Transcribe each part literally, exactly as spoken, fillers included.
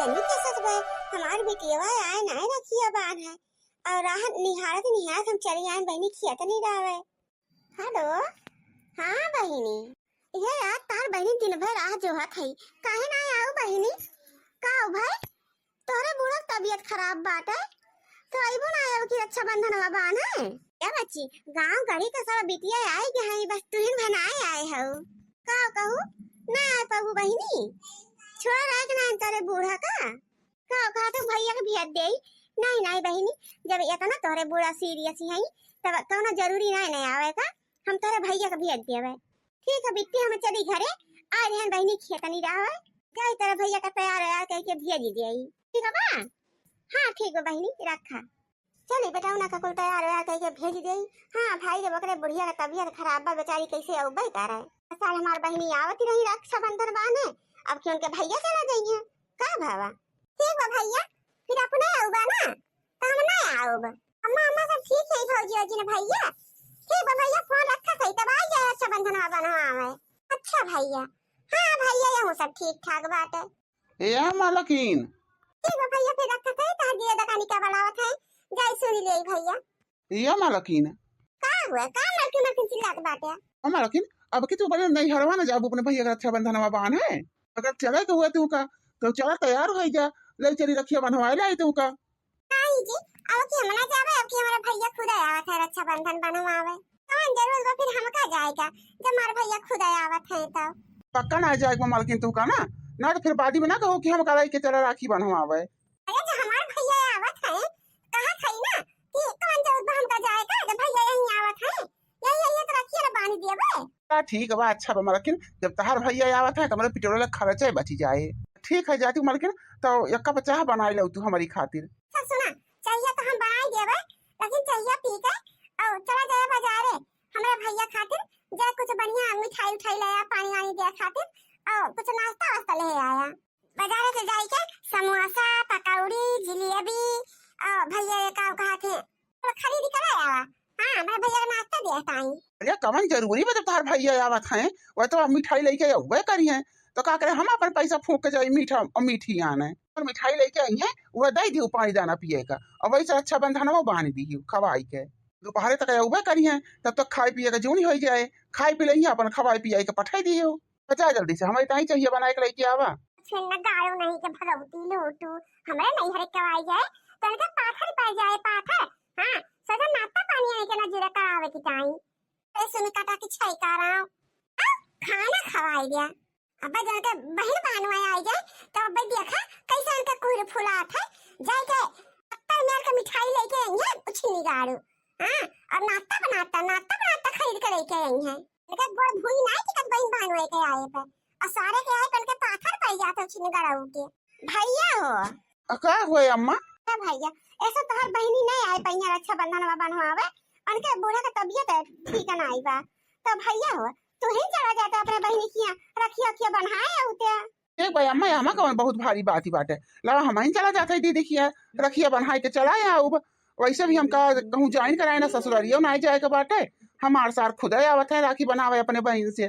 अरे, कैसे तो भाई, हमार बिटिया आए नाहीं रखिया बान्हे, और राह निहारत निहारत हम चली आए बहिनी, खेतनी रहवे। हेलो, हाँ बहिनी, इहे यार तोहार बहिनी दिन भर राह जोहत हई, काहे नाहीं आऊ बहिनी? का हो भाई, तोहरे बूढ़ा के तबियत खराब बाटे, तो अइबो नाहीं अब की रक्षाबंधन वा बान्हे? ए बच्ची, गाँव गढ़ी के सब बिटिया आइ गए हई, बस तुहिन भनाए आए हऊ। का कहू, ना आए पाबू बहिनी, छोड़ा रहे के नाहीं तोहरे बूढ़ा का? का कहत हऊ भइया के भेज देई? नाहीं, नाहीं बहिनी, जब एतना तोहरे बूढ़ा सीरियस हई, तब कउनो जरूरी नाहीं, नाहीं आवे का, हम तोहरे भइया के भेज देबे। ठीक है बिट्टी, हम चली घरे, आ रहन बहिनी खेतनी रहवे, जाई तोहरे भइया का तैयार वैयार कइके भेज देई, ठीक है बा? हाँ ठीक बा बहिनी, रखा। चली बेटा, उना का कुल तैयार वैयार कइके भेज देई। हाँ भाई, जब ओकरे बुढ़िया का तबियत खराब बा बेचारी, कैसे अउबे करे। साल हमार बहिनी आवत ही रही रक्षाबंधन बान्हे, अब कि उनके भइया चला जइहें, का भावा? ठीक बा भइया, फिर अपने आउबा ना, तो हम ना आउब। अम्मा, अम्मा सब ठीक है भौजी, औजी ने भइया? ठीक बा भइया, फोन रखा सही, तब आई जाए रक्षाबंधन बनवावे। अच्छा भइया, हाँ भइया, यहू सब ठीक ठाक बाटे। ए मलकिन। ठीक बा भइया, फिर रखा सही, तहार दिया दकानी का बुलावत है, जाई सुनी ले भइया। ए मलकिन। का हुआ? का मलकिन मलकिन चिल्लात बाटे? ओ मलकिन, अब की तू बने नैहरवा न जाबू अपने भइया के रक्षाबंधनवा बान्हे? अगर चले के हुआ तू का, तो चला तैयार होइ जा, ले चली रखिया बंधवाए लाई तू का। नहीं जी, अब की हम ना जाबे, अब की हमारा भइया खुद आवत है रक्षाबंधन बनवावे। कौन जरूरत बा फिर हमका जाए का, जब हमार भइया खुद आवत है तो। पक्का ना जाए के बा मलकिन तू का ना, ना तो फिर बाद में ना कहो कि हमका लेके चला राखी बंधवावे। अरे, तो हमार भइया आवत है, कहत है ना कि कौन जरूरत बा हमका जाए का, जब भइया यहीं आवत है, यहीं, यहीं तो रखिए ना बांध दिए बे। हाँ, ठीक बा, अच्छा बा मलकिन, जब तहार भइया आवत है, तो हमारे पेट्रोल का खर्चा बची जाए। ठीक है, जाती मलकिन, तो एक कप चाह बनाई लो तू हमारी खातिर। अच्छा, सुना, चाहिए तो हम बनाई देबे, लेकिन चाहिए पी के, और चला जाए बाजारे, हमारे भइया खातिर, जा कुछ बढ़िया मिठाई उठाई ले आ, पानी वानी दे खातिर, और कुछ नाश्ता वास्ता ले आया। बाजारे से जाई के समोसा, पकौड़ी, जिलेबी, अ, भइया ये का कहत है, थोड़ा खरीद के ले आवा। हाँ, हमारे भइया का नाश्ता दे ताई। अरे, कवन जरूरी बा, जब तोहार भइया आवत हैं, वह तो मिठाई लेके अउबे करी हैं, तो का करे, हम अपन पैसा फूंक के जाई मीठा, मीठी आने, और मिठाई लेके आई हैं, वह दे दियो पानी दाना पिए का, और वैसे रक्षाबंधन वो बांध दी खवाई के, दोपहरे तक अउबे करी हैं, तब तक खाए पिए का जून हो जाए, खाए पी लेंगे, अपन खवाए पिए के पठाई दियो। बचा जल्दी से, हमारी ताई चाहिए बनाए के लेके आवा। छिन गाड़ो नहीं के भगवती लोटू, हमरे नैहर के आई जाए, तो इनके पाथर पड़ जाए, पाथर। हाँ, सदा नाश्ता पानी आए के ना जीरा करावे की ताई। ए सुन काटा की छई का राव। आ, खाना खवाई दिया। अब्बे जब के बहन बहनवा आई जाए, तो अब्बे देखा कैसे इनके कुहर फुलात है। जाए के पत्थर मार के मिठाई लेके आई है, उछनी गाड़ू। हाँ, और नाश्ता बनाता, नाश्ता बनाता खरीद के लेके आई है। लेकिन गोड़ भूई ना टिकत बहन बहनोई के आए पे। और सारे के आए पे उनके पाथर पड़ जात हो छिन गड़ाऊ के। भैया हो। आ, का हुए अम्मा? ए भैया, ऐसे तोहर बहिनी नहीं आए पइया रक्षाबंधन वा बनवावे। उनके बूढ़ा के तबियत है, ठीक नहीं बा। तो भैया हो, तू ही चला जाता अपने बहिनी किया, रखिया उखिया बन्हाए होते। ठीक बा अम्मा, अम्मा कवन बहुत भारी बात ही बाटे। लावा हम ही चला जाते दीदी किया, रखिया बन्हाए के चला आउब। वैसे भी हमका कहूँ ज्वाइन कराए ना, ससुरारियो ना जाए के बाटे। हमार सार खुदे आवत है राखी बनावे अपने बहिन से।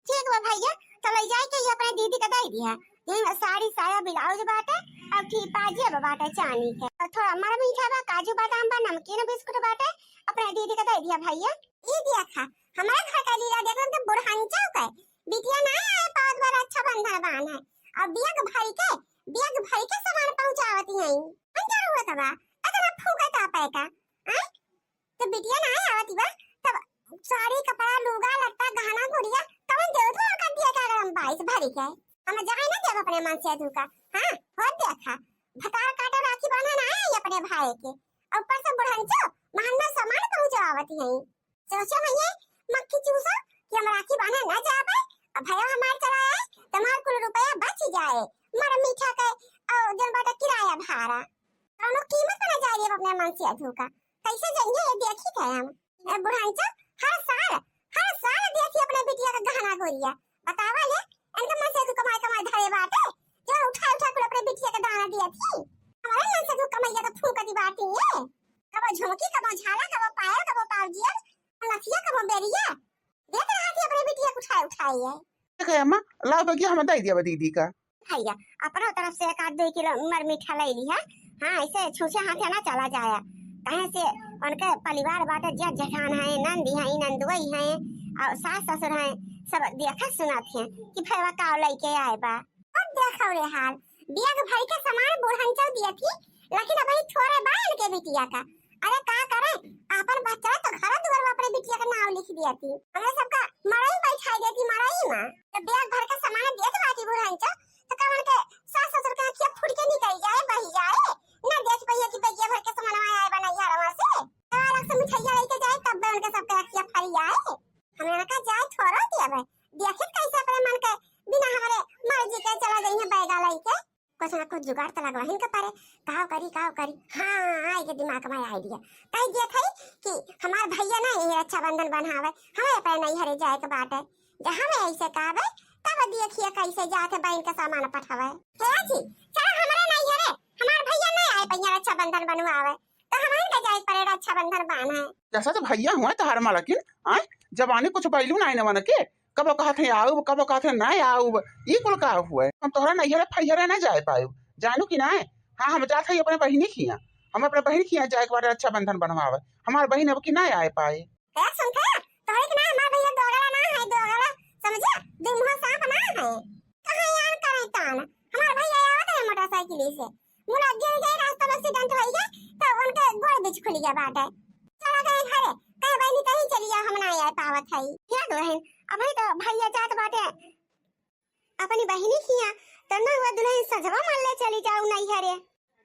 ठीक बा भैया, तो ले जाए के ये अपने दीदी के दे दिया। यही में साड़ी, साया, ब्लाउज बाटे, और ठीक पाजेब बाटे चांदी के। और थोड़ा मर मीठा बा, काजू बादाम बा, नमकीन बिस्कुट बाटे, अपने दीदी के दे दिया भैया। ई देखा, हमारे घर का लीला देख, उनके बुढ़ान चौक है, बिटिया ना आए पावत बा रक्षाबंधन बांधे, और बैग भर के, बैग भर के सामान पहुंचावती हैं। हम क्या हुआ था बा, अतना फूका तापे का, हैं? तो बिटिया ना आवत बा, तब साड़ी, कपड़ा, लुगा, लत्ता, गहना, गुड़िया, कवन जरूरत बा ओकर दिए का गरम बाईस भरी के? हम जाए ना देब अपने मन से धोखा। हाँ, हो देखा, भतार काटो राखी बांधे ना आई अपने भाई के, और ऊपर से बुढ़ंचो महंगा सामान पहुंचावत है। सोचो भैया, मक्खी चूसो कि हम राखी बांधे ना जाबे, अब भैया हमार चला आए, तो हमार कुल रुपया बच जाए, मर मीठा के, और जन बाटा किराया भाड़ा। कौनो कीमत पे ना जाए देब अपने मन से धोखा। कैसे जाइए ये देखी थे हम। ए बुढ़ांचा, हर साल, हर साल देखी अपने बिटिया का गहना गोरिया। बतावा ले, इनका मन से तू कमाई कमाई धरे बाटे, जो उठा उठा कुल अपने बिटिया का दाना दिया थी। हमारे मन से तू कमैया का फूंक दी बाटी ये। कबो झुमकी, कबो झाला, कबो पायल, कबो पावजियल, नथिया, कबो बेरिया। देत रहा थी अपने बिटिया को उठाए उठाए ये। ठीक है अम्मा, लाओ बगिया हम दे दिया दीदी का। भैया, अपना तरफ से एक आध दो किलो मर मीठा ले ली है। हाँ, ऐसे छूछे हाथे ना चला जाया, कहे से उनके परिवार बाटे, जेठ जेठान है, नंदी है, नंदुई है, और सास ससुर है, सब देखत सुनत हैं कि भैया का लेके आए बा। अब देखो रे हाल, बैग भर के सामान बुढ़न चौ दिया थी, लेकिन अबही थोड़े बा इनके बिटिया का। अरे का करे, आपन बच्चा तो घर दुआर में अपने बिटिया का नाम लिख दिया थी। हमरे सबका मड़ई बैठा देती, मड़ई में। तो बैग भर के सामान दिया तो बाटी बुढ़न चौ, तो का उनके सास ससुर के अखिया फूट के निकल जाए, बही जाए, ना देख पाइए कि बैगिया भर के सामान आए बा नैहरवा से। तो अलग से मिठाइया लेके जाए, तब उनके सबके अखिया फरी जाए। हमरे का जाए थोड़ो दिया बा, देखित कैसे अपने मन के बिना हमरे मर्जी के चला जाइए बैगा लेके। कुछ ना कुछ जुगाड़ तो लगवाहिन के परे। काव करी, काव करी? हाँ, आए के दिमाग में आइडिया। कह दिया था कि हमार भैया ना यही रक्षाबंधन बनावे, हमें अपने नैहरे जाए के बाटे। जब हमें ऐसे कहबे, तब देखिए कैसे जाके बहन के सामान पठावे। हे जी, चलो हमारे नैहरे, हमार भैया नहीं आए पहिया रक्षाबंधन बनवावे, तो हमारे का जाए परे रक्षाबंधन बांधे। जैसा तो भैया हुआ तोहार मालकिन, आए जबानी कुछ बैलू ना आए न के, कबो कहत है आउब, कबो कहत है ना आउब, ई कुल का हुए? हम तोहरा नैहरे फैहरे ना जाए पाउब, जानू कि ना? हाँ, हम जात है अपने बहिनी खिया, हम अपने बहिनी खिया जाए के बारे रक्षाबंधन बनवावे, हमार बहिन अब की ना आए पाए। ए सुनते, तोहरे के ना हमार भैया दोगला ना है, दोगला, समझे? दुमुहा सांप ना है। कहाँ यार करे तान? हमार भैया आवत है मोटरसाइकिल से, मुड़ा गिर गए, रास्ता में एक्सीडेंट हो गए, तो उनके गोड़ बीच खुल गया बाटे। चला गए घरे, कहे बहनी कहीं चली जाओ, हम ना आए पावत है। क्या दुल्हन, अबही तो भैया जात बाटे अपनी बहिनी खिया, तो ना हुआ दुल्हन सजवा मार ले चली जाओ नैहरे।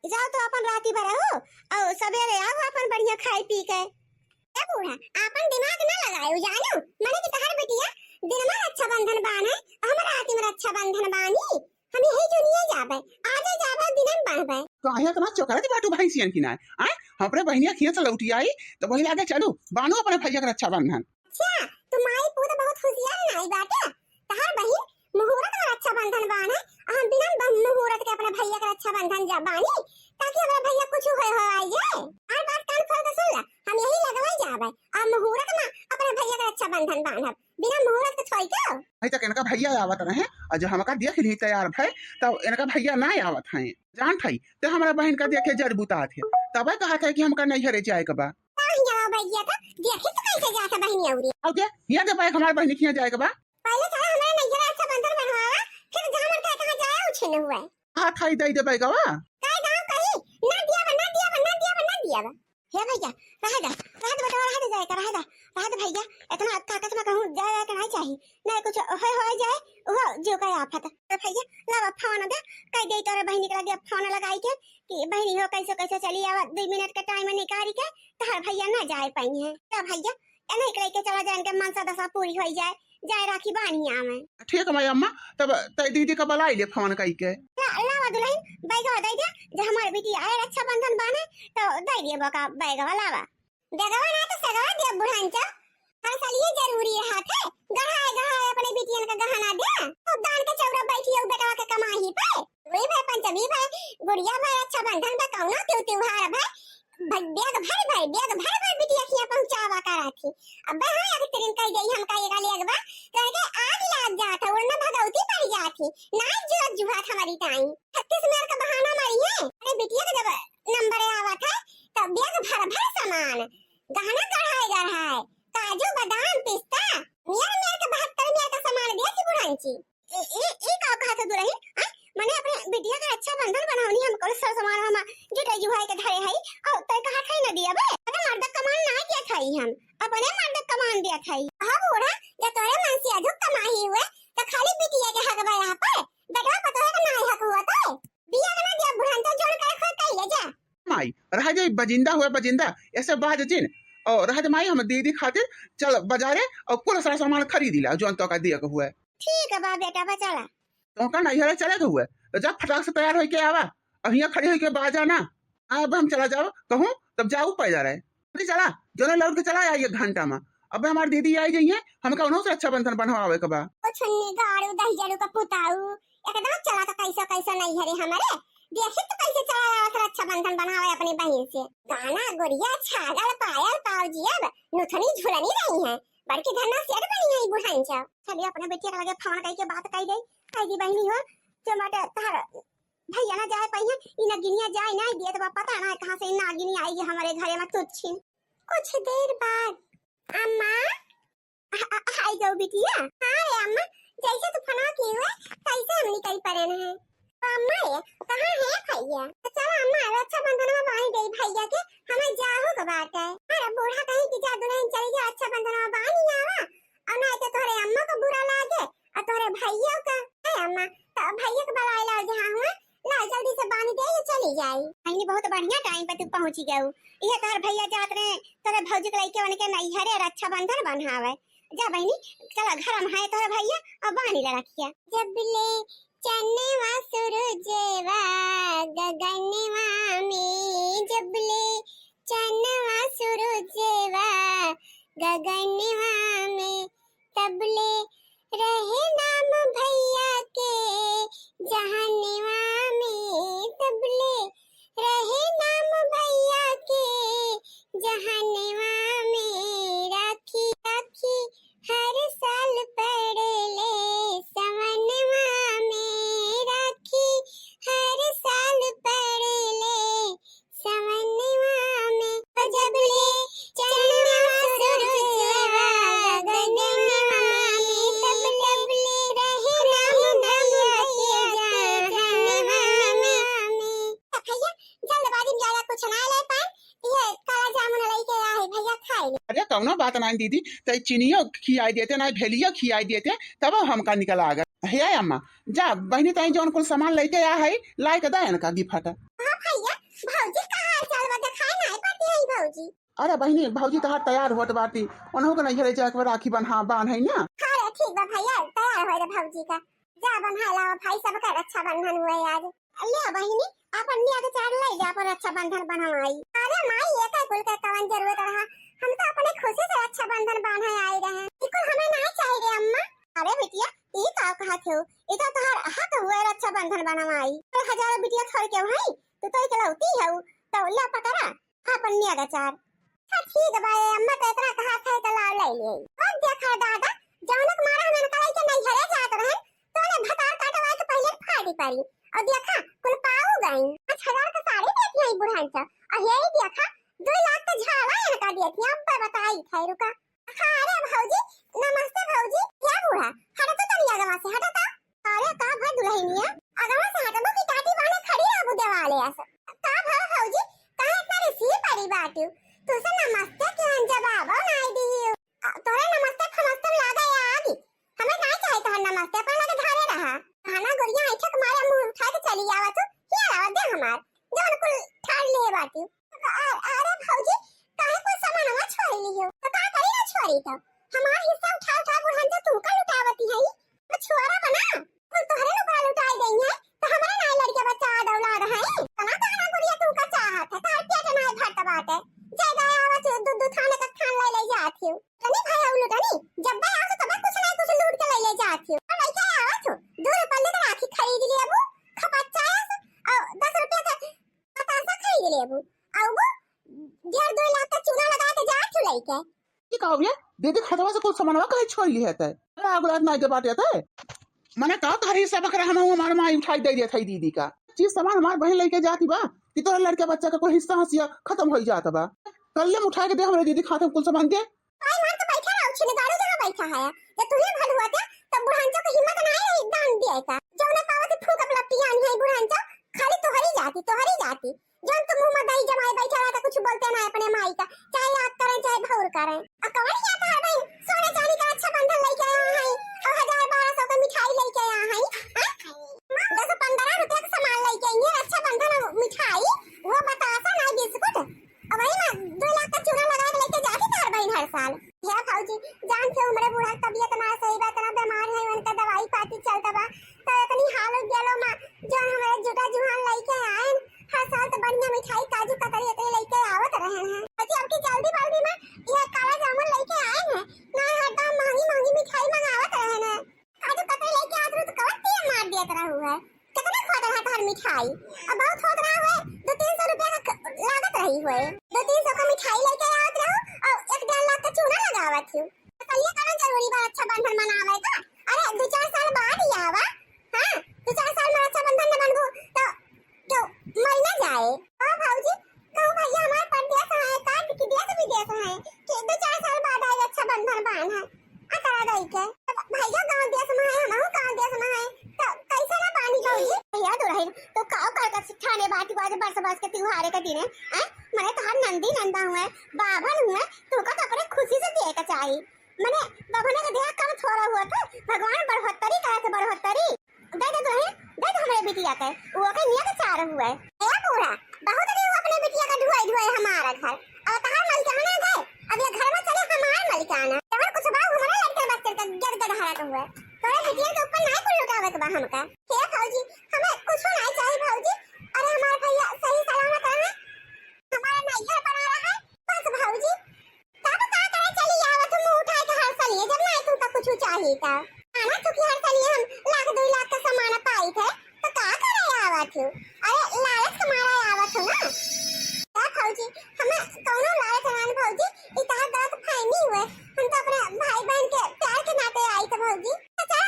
जाओ तो अपन राती भर रहो, और सवेरे आओ अपन बढ़िया खाए पी के। ए बूढ़ा, आपन दिमाग ना लगायो, जानू, मने कि तहार बिटिया दिन में रक्षाबंधन बान्हे, और हम राती में रक्षाबंधन बानी। हम यही दुनिया जाबे, आजे जाबे, दिने में बान्हबे। काहे इतना चोकरत बाटू भैंसियन की नाय? आय, हम अपने बहिनिया खिया से लौटी आई, तो वही लागे चलू, बान्हू अपने भैया के रक्षाबंधन। अच्छा, तू माई पूत बहुत होशियार नाई बाटे। तहार बहिन मुहूर्त में रक्षाबंधन बान्हे, और हम बिना बन-, मुहूर्त के अपने भैया के रक्षाबंधन जा बानी, ताकि हमारे भैया कुछ होए हो आई जाए। और बात कान खोल के सुन ला, हम यही लगवाई जाबे, और मुहूर्त में अपने भैया के रक्षाबंधन बान्हब, बिना मुहूर्त के छोई के। अभी तक इनका भैया आवत रहे, और जो हमका देख ली तैयार भय, तब इनका भैया ना आवत हैं। जानत है, ते हमारा बहन का देखे जड़ बुतात है, तबे कहत है कि हमका नैहरे जाए के बा। कहाँ जाओ भैया, तो देखी तो कैसे जाता बहनी औरी। अब के, यहाँ के बैग हमारे बहनी के यहाँ जाए के बा। पहले चला हमारे नैहरा रक्षाबंधन बनवावा, फिर जहाँ मन कहे तहाँ जाए उछे न हुए। हाथ खाई दे दे बैगवा। कहे गाँव कही, ना दिया बा, ना दिया बा, ना दिया बा, ना दिया बा। हे भैया, रह जा, रह दे बेटवा, रह दे जाए का, रह दे, रह दे भैया, इतना ताकत में कहूँ जाए, जाए के नहीं चाही, नहीं कुछ होए, होए जाए, वो जीव का आफत। तो भैया, लावा फोन दे, कह दे तोरे बहनी के लगे फोन लगाई के कि बहनी हो, कैसे, कैसे चली आवा, दो मिनट के टाइम निकाली के, तोहर भैया ना जाए पाई है। तो भैया, एने के लेके चला जाए, इनके मनसा दशा पूरी हो जाए, जाए राखी बांधिया में। ठीक है, मैं अम्मा, तब तै दीदी का बुलाई ले फोन कई के। ला, लावा दुल्हन, बैगवा दे दे, जो हमारे बिटिया आए रक्षाबंधन बाने, तो दे दिए बका बैगवा लावा। बैगवा ना तो सगवा दिया बुढ़ान चा। हर साल ये जरूरी रहा थे, गढ़ाए, गढ़ाए अपने बिटियन का गहना दे। तो दान के चौरा बैठी हो बेटवा के कमाही पे। वही भाई पंचमी भाई, गुड़िया भाई, रक्षाबंधन भाई, कौनो त्यों त्योहार भाई, भाई, बैग भर भाई, बैग भर भाई बिटिया खिया पहुँचावा करा थी। अबे हाँ, एक तरीन कह गई हमका ये गाली अगबा, कह के आग लाग जात है, उड़ना भगौती पड़ जात थी, नाई जुआ जुआ था हमारी टाइम। छत्तीस मेर का बहाना मारी है। अरे बिटिया के जब नंबर आवा था, तब बैग भर भर सामान, गहना गढ़ाए गढ़ाए, काजू, बादाम, पिस्ता, मेर मेर के बहत्तर मेर का सामान दिया थी बुढ़ान ची। ए, ए, ए का कहा था दुल्हन? हाँ? मने अपने बिटिया का रक्षाबंधन बनौनी हम कुल सर सामान हम जुटाई जुहाई के धरे हई, और तय कहा था ही ना दिया बे। अरे मर्द कमान ना किया था ही हम, अपने मर्द कमान दिया था ही। हाँ बूढ़ा, जब तोरे मन से अधुक कमाई हुए, तो खाली बिटिया के हक बा यहाँ पर, बेटवा पतोह का ना हक हुआ तो। बिया के ना दिया बुढ़ान तो जोड़ कर खोल कर ले जा। माई, रह जाई बजिंदा हुए बजिंदा, ऐसे बाज जिन। और रह दे माई, हम दीदी खातिर चल बाजारे और कुल सारा सामान खरीद ला, जौन तो का दिया के हुए। ठीक है बा बेटा, बा चला। तोहका नैहरे चले के हुए, तो जा फटाक से तैयार होके आवा। अब हियाँ खड़ी होके बाजा ना। अब हम चला जाओ, कहूँ तब जाऊ पैदा रहे। अरे चला, जोने लौट के चला आई एक घंटा में। अब हमार दीदी आई जइहे, हमका उन्हों से रक्षाबंधन बंधवावे के बा। ओ छुन्नी गाड़ू दही जड़ू का पुताऊ, एकदम चला तो कैसो कैसो नैहरे हमारे। देखी तो कैसे चला आवत रक्षाबंधन बनावे अपनी बहिन से। गाना, गोरिया, छागल, पायल, पाउजी, अब नुथनी झुलनी रही है। बड़की धन्ना सेठ बनी है बुढ़ाइन चा। चलिए अपने बेटिया के लगे फोन करके बात कही दे। कह दी बहनी हो, जो मटे तहर भैया ना जाए पाई है, ई नगिनिया जाए ना दिए, तो पता ना कहाँ से ई नागिनी आई है हमारे घरे में तुच्छिन। कुछ देर बाद, अम्मा, आ, आ, आई जाओ बिटिया। हाँ रे अम्मा, जैसे तू फोनवा की हुए, तैसे हम निकल पड़े हैं। तो अम्मा रे, कहाँ है भैया? तो चलो अम्मा, रक्षाबंधन में बांध दे भैया के, हमें जाहू के बात है। अरे बूढ़ा कहीं की जा दुल्हन चली जा, रक्षाबंधन में बांध ही आवा, और ना तो तोहरे अम्मा को बुरा लागे, और तोहरे भैया का। ए अम्मा, तो भैया के बुलाए लाओ जहाँ हुआ, ला जल्दी से बांध दे, ये चली जाई। बहिनी, बहुत बढ़िया टाइम पे तू पहुँची गऊ। ये तोहर भैया जात रहे, तोहरे भौजी के लइके उनके नैहरे रक्षाबंधन बंधावे। जा बहिनी, चला घर में है तोहरे भैया और बांध ले रखिया। जब ले चनवा सुरुजवा गगनवा में, जब ले चनवा सुरुजवा गगनवा में, तबले रहे नाम भैया के जहनवा में, तबले रहे नाम भैया के जहनवा में। राखी राखी हर साल पड़ले सवनवा में, राखी हर साल पड़ले सवनवा में। जब ले चनवा सुरुजवा गगनवा में, तब तब ले रहे नाम भैया के जहनवा में। तो भैया, जल्दबाजी में ज्यादा कुछ ना ले पाए, ये काला जामुन लेके आए भैया, खाए ले। अरे कौनो बात ना दीदी, तो चीनियो खियाई देते ना, भेलियो खियाई देते, तब हमका निकल आ गए। हे अम्मा, जा बहिनी, ताई जौन कुल सामान लेके आ है, लाए के दे इनका गिफ्ट। हाँ भैया, भौजी का हाल चाल बा? देखाए नाई पड़ती है भौजी। अरे बहिनी, भौजी तोहार तैयार होत बाटी, उन्हों के नैहरे जाए के बा, राखी बन्हा, बान्ह है ना। हाँ रे, ठीक बा भैया, तैयार हो रे भौजी का। जा बन्हा लावा भाई, सबका रक्षाबंधन हुए आज। ले बहिनी, अपन नियग चार ले जा, अपन रक्षाबंधन बन्हवाई। अरे माई, ये का कुल का कवन जरूरत रहा, हम तो अपने खुशी से रक्षाबंधन बांधे आए रहे। ई कुल हमें ना चाहिए रे अम्मा। अरे बिटिया, ई का कहत हो? ई तो तोहार हक हुए रक्षाबंधन बनवाई। अरे हजारों बिटिया छोड़ के वहीं तू तो इकलौती हऊ, तो ले पकड़ा अपन नियग चार। हाँ ठीक बा ए अम्मा, तो इतना कहत है तो लाओ ले ले। और देखा दादा, जौनक मारा हम इनका लेके नैहरे जात रहे, तो ले भतार काटवा के पहले फाड़ी पड़ी। और देखा, कुल पाऊ गई। पाँच हजार का साड़ी देती है बुढ़ान सा, और यही देखा, दो लाख का झाला इनका देती है। अब बताई थे, रुका। हाँ रे भौजी, नमस्ते भौजी। क्या बूढ़ा, हटो तो तनी अगवा से, हटो तो। अरे का भा दुल्हनिया, अगवा से हटबो कि काटी बाने खड़ी रहबू देवाले आस। का भा भौजी, काहे इतना रिसी पड़ी बाटू? तू से नमस्ते के हम जवाबो नाई दियो। आ, तोरे नमस्ते फमस्ते में लागा या आगी। हमें नाई चाहे तोहर नमस्ते, अपन लगे धारे रहा। खाना गोरिया ऐठक मारे मुंह उठा के चली आवा तू, हिया आवा दे हमार, जवन कुल ठाड़ लिए बाटू। अ-, अरे भौजी, काहे कुल सामानवा छोड़ लियो? तो का करी ना छोड़ी तो? हमार हिस्सा उठा उठा बुढ़न से तुमका लुटावती है। तो छोरा बना, कुल तोहरे ऊपर लुटाई गई है, तो हमारे नाई लड़के बच्चा आ दौलाद है। तना तहरा गुड़िया तुमका चाहत है, तहर पेट नाई भरत बाटे। जे गए आवत हो, दू दू थाने का थान ले ले जात हो। तनी भाई उलू तनी, जब बे आवत हो, तबे कुछ नाई कुछ लूट के ले ले जात हो। और लइके आवत हो, दू रुपये के राखी खरीद लेबू, खपत चाहे से, और दस रुपये के बतासा खरीद लेबू, और वो डेढ़ दो लाख का चूना लगा के जात हो लइके। की कहो भैया, दीदी खतवा से कुछ सामानवा कहीं छोड़ लिहे तै। अरे आगुलात नाई के बाटे तै। मने का तोहरी हिस्सा बखरा हम हमार माई उठाई दे देत है दीदी का। चीज सामान हमार बहन लेके जाती बा कि तोहरे लड़के बच्चा का कोई हिस्सा हसिया खत्म हो जात बा। कल ले उठा के दे हमरे दीदी खाते कुल सामान दे। भाई मार तो बैठा रहो, छिन गाड़ू जहाँ बैठा है। जब तुम्हें भल हुआ था, तब बुढ़ांचो की हिम्मत ना आई दान दिए का। जो ना पावत फूक अपना पियान है बुढ़ांचो, खाली तोहरी जाती, तोहरी जाती। जौन तू मुंह में दही जमाए बैठा रहा, तो कुछ बोलते ना अपने माई का, चाहे आग करें, चाहे भौर करें। आ कवन हिया तोहार बहिन सोने चांदी का रक्षाबंधन लेके आया है, और हजार बारह सौ का मिठाई लेके आया है, हाँ? दस पन्द्रह रुपया का सामान लेके आई है, रक्षाबंधन और मिठाई, वो बतासा ना बिस्कुट, और वही में दो लाख का चूना लगा के लेके जाती तोहार बहिन हर साल। हे भौजी, जानत हो हमरे बूढ़ा के तबियत ना सही बा, इतना बीमार है, उनका दवाई पाती चलता बा, तो इतनी हाल हो गया लो माँ, जो हमारे जुटा जुहान लेके आए, हर साल तो बढ़िया मिठाई काजू कतरी इतने लेके आवत रहे हैं। अच्छा, अब की जल्दी बल्दी में यह काला जामुन लेके आए हैं, ना हरदम महंगी महंगी मिठाई मंगावत रहे हैं। काजू कतरी लेके आवत रहो तो कवन तेल मार दिया तरह हुआ है। कितना खात रहा तोहर मिठाई? अब बहुत होत रहा हुए, दो तीन सौ रुपया का क-, लागत रही हुए। दो तीन सौ का मिठाई लेके आवत रहो और एक डेढ़ लाख का चूना लगावत हो। तो ये कौन जरूरी बा रक्षाबंधन मनावे का? अरे दो चार साल बाद ही आवा। हाँ, दो चार साल में रक्षाबंधन न बनबू तो क्यों मर ना जाए? ओ भौजी, कहूँ भैया हमार परदेस है, काट के देस विदेस है, कि दो चार साल बाद आई रक्षाबंधन बान्ह है। आ करा दई के। अब भैया गाँव देस में है, हमहू गाँव देस में है, तो कैसे ना बानी भौजी? भैया दुल्हन, तो काव कर का ठाने बाटी बाजे बरस बरस के त्योहारे के दिने, हैं? मने तोहार नंदी नंदा हुए, बाभन हुए, तुमका तो अपने खुशी से दिए के चाही। मने बभने के देह कम थोड़ा हुआ था, भगवान बढ़ोतरी करे थे, बढ़ोतरी। दे दे दुल्हन, दे दे हमरे बिटिया के, वो के नियत चार हुए। ए बूढ़ा, बहुत दिन हुआ अपने बिटिया का ढुआई ढुआई हमारा घर। अब तहार मलिकाना गए, अब ये घर में चले हमार मलिकाना। जवन कुछ बा हमरे लड़के बच्चन का गद गद हरत हुए। तोरे बिटिया के ऊपर नाई कुल लुटावे के बा हमका। हे भौजी, हमें कुछ नाई चाहिए भौजी। अरे हमार भैया सही सलामत रहे, हमारा नैहर बना रहे, बस भौजी। तब का करे चली आवत मुंह उठाए के हर सलिए, जब ना तुमका कुछ चाहिए त। आना चुकी हर सलिए हम लाख दो लाख का सामान पाई थे, तो का करे आवत हो? अरे लालच के मारा आवत हो ना। ए भौजी, हमें कौनो लालच ना भौजी, ई तहार गलत फहमी हुए। हम तो अपने भाई बहन के प्यार के नाते आई थे भौजी। अच्छा,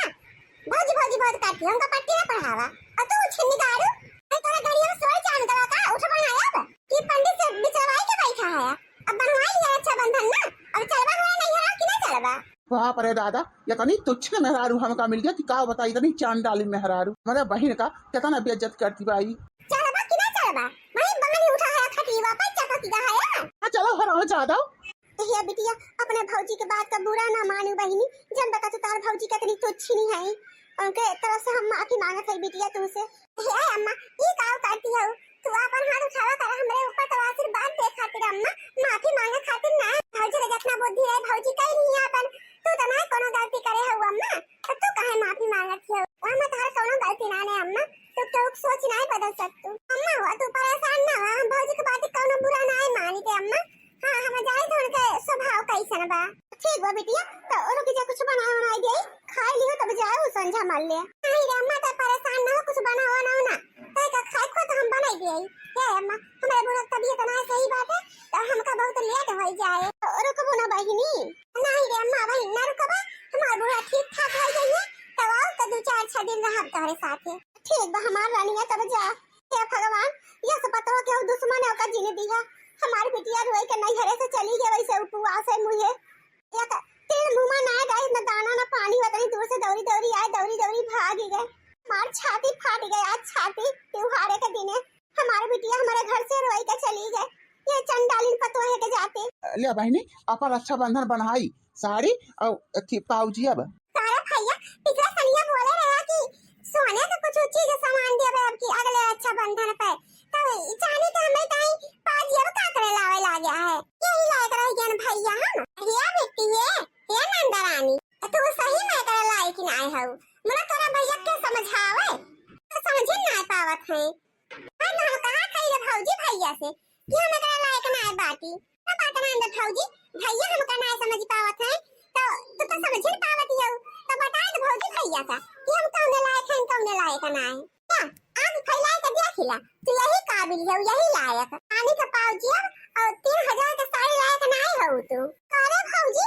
भौजी भौजी बहुत करती है, हमका पट्टी ना पढ़ावा। और तू छिन्नी दारू, मैं तोरा गड़िया में सोए चांद गवा का उठ बनाया अब कि पंडित से बिचरवाई के बैठा है। अब बनवाई लिया रक्षाबंधन ना, अब चलबा हुआ नहीं है कि ना चलबा? बाप रे दादा, ये तनी तुच्छ मेहरारू हमका मिल गया कि का बताई, इतनी चांडाली मेहरारू। हमारे बहन का कितना बेइज्जत करती बाई। चलबा कि ना चलबा? वही बानी उठा है खटीवा पर चपक गया है। हाँ, चलो हराम जादव। ए बिटिया, अपने भौजी के बात का बुरा ना मानू बहिनी, जन बता तू तार भौजी कितनी तुच्छी नहीं है। उनके तरफ से हम माफी मांगत है बिटिया तुमसे। हे अम्मा, ई काव करती हो? तू अपन हाथ उठावा कर हमरे ऊपर तो आशीर्वाद दे खातिर अम्मा, माफी मांगे खातिर ना। भौजी के जितना बुद्धि रहे भौजी कही नहीं अपन, तू तो ना कोनो गलती करे हो अम्मा, तो तू काहे माफी मांगत हो? वहाँ में तोहर कोनो गलती ना ने अम्मा, तू केहू के सोच ना बदल सकतू। अम्मा हुआ तू परेशान ना हुआ, हम भौजी के बात कोनो बुरा ना मानी थे अम्मा। हाँ, हम जानी तो उनके स्वभाव कैसन बा। ठीक बा बिटिया, तो रुक जा, कुछ बनाए बनाए दे, खाए लियो तब जाए उ संझा मल ले। नहीं रे अम्मा, तो परेशान ना हो, कुछ बनावा ना हो ना, तो का खाए को तो हम बनाई दे। हे अम्मा, हमारे बूढ़ा तबीयत ना सही बात है, तो हमका बहुत लेट हो जाए। तो रुकबो ना बहिनी। नहीं रे अम्मा, बहिन ना रुकबा, हमार बूढ़ा ठीक ठाक हो जाइए, तब आओ तो दो चार छह दिन रहब तोहरे साथे। ठीक बा हमार रानिया, तब जा। हे भगवान, ये सब पतवा के दुश्मन है, ओका जीने दिया। हमार बिटिया रोई के नैहरे से चली गई, वैसे उपवास है मुझे। एक तीन मुँह में ना गई, न दाना न पानी, वतनी दूर से दौड़ी दौड़ी आए, दौड़ी दौड़ी भाग ही गए। हमार छाती फाट गए आज, छाती त्योहारे के दिने हमार बिटिया हमारे घर से रोई के चली गए, ये चंडालिन पतोहे के जाते। ले बहिनी, अपन रक्षाबंधन बनाई, साड़ी और अथी पाउजी अब। सारा भैया, पिछला सनिया बोले रहा कि सोने से कुछ चीज सामान दिया अब कि अगले रक्षाबंधन पे, तो चांदी के हमें कहीं पाउजी अब का करे लावे लागे है, यही लायक रह गया न भैया हम। हे बेटी, हे, हे नंदरानी, तू सही में करे लायक ना हो, मुना तोरा भैया के समझावे, तो समझे ना पावत है। हम, हम कहा कही रे भौजी भैया से कि हम एकरा लायक ना बाटी। तो बात ना अंदर भौजी, भैया हमका ना समझ पावत है, तो तू तो समझ ही पावत हो, तो बता दे भौजी भैया का कि हम कौने लायक हैं, कौने लायक ना है। क्या? आँख फैलाए के देख ला, तू यही काबिल हो, यही लायक। पानी का पाउजी और तीन हजार के साड़ी लायक ना हो तू। अरे भौजी,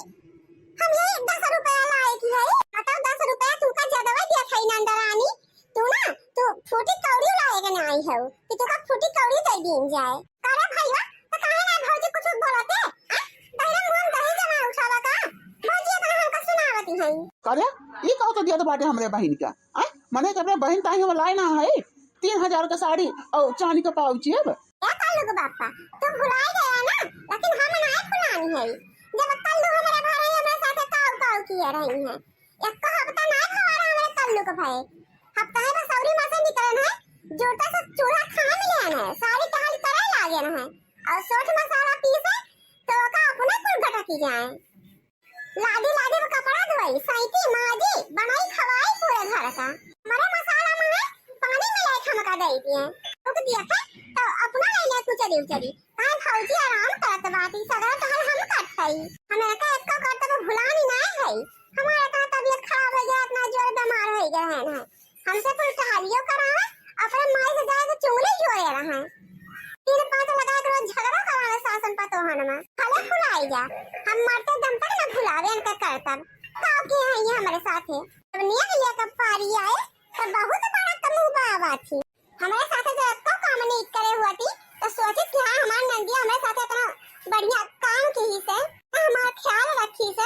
हम यही दस रुपया लायक है। बताओ, दस रुपया तुमका ज्यादा दिया था नंदरानी, तू ना, तू फूटी कौड़ी लाए के ना आई हो कि तुका फूटी कौड़ी दे दीन जाए। करे भैया, तो काहे ना भौजी कुछ बोलते? आ? बहिरा मुंह में दही जमा उठावा का? भौजी इतना हमका सुनावती है। करे, ई कहो तो दिया तो बाटे हमरे बहिन का। आ? मने के अपने बहिन ताई हम लाए ना है तीन हजार का साड़ी और चांदी का पाउची अब। ए कल्लू के बापा, तू भुलाए गया ना, लेकिन हम ना भुलानी है। जब कल्लू हमारे घर है, हमारे साथे काऊ काऊ किए रही है। एक हफ्ता ना हमारा हमारे कल्लू के भाई। हफ्ता है बस औरी मासे निकलन है, जोरता से चूल्हा खा मिले है, सारी टहल करे लागे है। और सोठ मसाला पीसे, तो का अपने कुल गटकी जाए। लादी लादी में कपड़ा धोई, सैती माजी, बनाई खवाई पूरे घर का। हमारे मसाला में है, पानी मिला के हमका दे दिए। रुक दिया थे, तो अपना ले ले कुचरी उचरी। काहे भौजी आराम करत बाटी, सगरा टहल हम करत हई। हम एका एक्को करतब भुलानी नाय हई। हमार एका तबियत खराब हो गया, इतना जोर बीमार हो गए हैं ना। हमसे कुल टहलियो करावे, अपने माई से जाए तो चुंगली जोड़े रहे। तीन पाँच लगा के रोज झगड़ा करावे सासन पतोहन में। भले भुलाई जा, हम मरते दम तक न भुलावे इनका करतब। का के है ये हमारे साथे? जब नियत लेकर पारी आए, तो बहुत बड़ा तू बाबा थी, हमरे साथे जो एक्को काम नहीं करे हुआ थी, तो सोचित कि हाँ, हमार नंदिया हमरे साथे इतना बढ़िया काम किहिस, हमार ख्याल रखिस,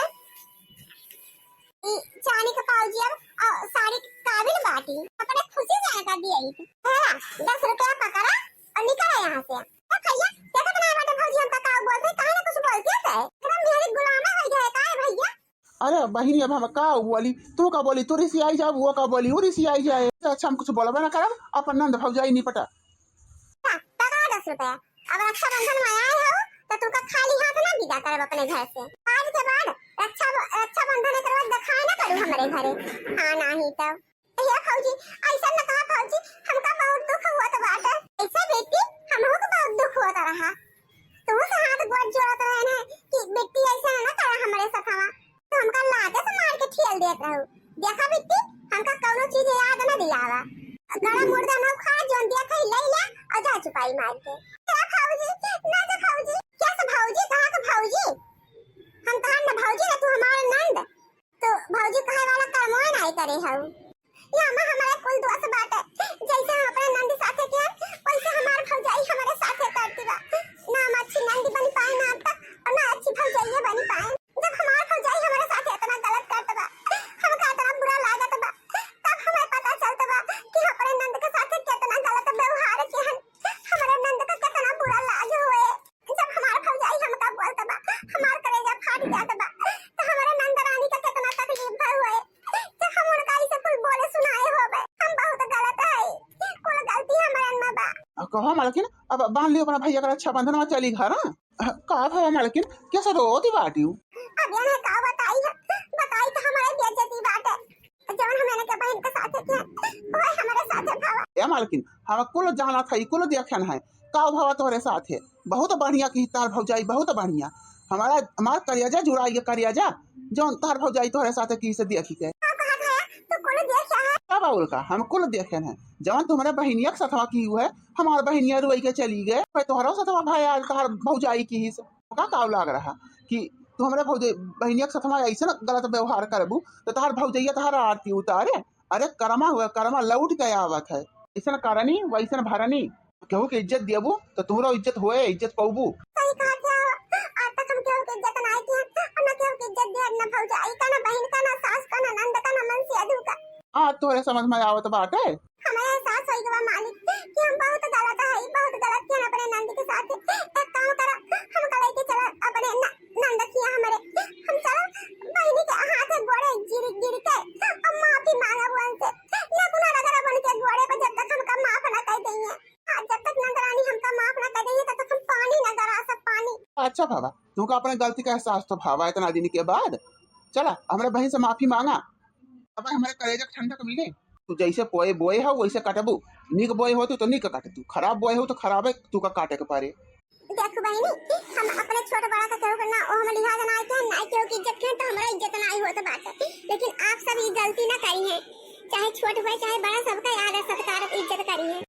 ई चानी के पाउजी अब, अ, साड़ी के काबिल बाटी, अपने खुशी जाए का दिया ही। हाँ, दस रुपया पकड़ा और निकल यहाँ से। ए भैया, देखत ना बाटे भौजी, हम का, का बोलते, काहे ना कुछ बोलते थे? एकदम मेरी गुलामे हो गए, काहे भैया? अरे बहिनी, अब हम का बोली, तू का बोली, तू रिसियाई जाए, वो का बोली, वो रिसियाई जाए। अच्छा, हम कुछ बोलबे ना करब, अपन नंद भौजाई निपटा। हाँ, पकड़ा दस रुपया। अब रक्षाबंधन में आए हो, तो तुमका खाली हाथ ना विदा करब अपने घर से। आज के बाद रक्षा, रक्षाबंधन एक बार दिखाए ना करू हमरे घरे। हाँ, नाही तो। हे भौजी, ऐसा न कहा भौजी, हमका बहुत दुख हुआ तो बाटे। ऐसे बेटी, हमहू को बहुत दुख हुआ तो रहा। तू से हाथ गोड़ जोड़त रहे ना कि बेटी ऐसा ना करा हमरे साथ हवा। तो हमका लाते से मार के ठेल देत रहू। देखा बिट्टी, हमका कौनो चीज याद न दियावा। गड़ा मुर्दा न खा, जोन दिया खाई ले ले और जा चुपाई मार के। जा भौजी, ना जा भौजी। क्या से भौजी, कहाँ के भौजी? हम तहार न भौजी ना तू हमार नंद। तो भौजी कहे वाला कर्मवा नाई करे हऊ। या अम्मा हमारे कुल दोस्त बाटे, जैसे हम अपने नंद साथे के, वैसे हमार भौजाई हमारे साथे करती बा। ना हम अच्छी नंद बन पाए, ना तक, और ना अच्छी भौजाइये बन पाए। जब हमार भौजाई हमारे साथ इतना गलत करत बा, हमका इतना बुरा लागत बा, तब हमें पता चलत बा कि अपने नंद के साथ कितना गलत व्यवहार के हन। हमारे नंद का कितना बुरा लाज होए। जब हमार भौजाई हमका बोलत बा, हमार करेजा फाट जात बा, तो हमारे नंद रानी का कितना तकलीफ भय होए। जब हम उनका इसे कुल बोले सुनाए होबे, हम बहुत गलत है, कुल गलती हमारे में बा। आ, कहो मालकिन, अब बांध लियो अपना भैया का रक्षाबंधन में चली घर, हाँ? का भवा मालकिन, कैसे रोती बाटी हूँ? अब ये का बताई है, बताई तो हमारे बेइज्जती बाटे। जवन हम इनके बहन के साथे किया, वही हमारे साथे भवा। ए मालकिन, हम कुल जानत है, कुल देखन है, का भवा तोहरे साथे। बहुत बढ़िया की तार भौजाई, बहुत बढ़िया। हमारा, हमार करेजा जुड़ाई के करेजा, जौन तार भौजाई तोहरे साथे की से देखी के। का कहत है? तू कुल देख है? का बाउल का? हम कुल देखन है। जवन तुम्हारे बहिनिया के सथवा की हुए, हमार बहिनिया रोई के चली गए, भाई तोहरा सथवा भाई आज तोहर भौजाई की ही से। का काव लाग रहा कि तू हमरे भौजाई, बहिनिया के सथवा ऐसन गलत व्यवहार करबू, तो तोहर भौजैया तोहर आरती उतारे? अरे करमा हुआ, करमा लौट के आवत है। ऐसन करनी, वैसन भरनी। केहू के इज्जत देबू, तो तोहरो इज्जत होए, इज्जत पौबू। सही कहत है, आज तक हम केहू के इज्जत ना की, हम ना केहू के इज्जत दिया, ना भौजाई का, ना बहन का, ना सास का, ना नंद का, ना मनसेधू का। हाँ, तोहरे समझ में आवत बाटे। हमें एहसास हो गवा मालिक कि हम बहुत गलत है, बहुत गलत किया अपने नंद के साथ। एक काम करा, हमका लेके चला अपने न-, नंद किया हमारे। हम चलो बहिनी के हाथ गोड़े गिर, गिर के हम माफी मांगा उनसे। ना गुनाह रगड़ा बन के गोड़े पर जब तक हमका माफ ना कर देंगे। हाँ, जब तक नंद रानी हमका माफ ना कर देंगे, तब तक हम पानी ना गरा सक पानी। अच्छा बाबा, तुमका अपने गलती का एहसास तो भावा इतना दिन के बाद। चला, हमरे बहिन से माफी मांगा। अब हमरे करेजा के ठंडक मिले। तू जैसे बोए, बोए हो, वैसे काटबू। नीक बोए हो तू तो नीक काट तू, खराब बोए हो तो खराबे तू का काटे के पारे। देख बहिनी, हम अपने छोट बड़ा का केहू के ना, ओ हम लिहाज ना आए के, ना केहू की इज्जत के, तो हमरा इज्जत ना आई होत बाटे। लेकिन आप सब ई गलती ना करी है, चाहे छोट होए चाहे बड़ा, सबका आदर सत्कार इज्जत करी है।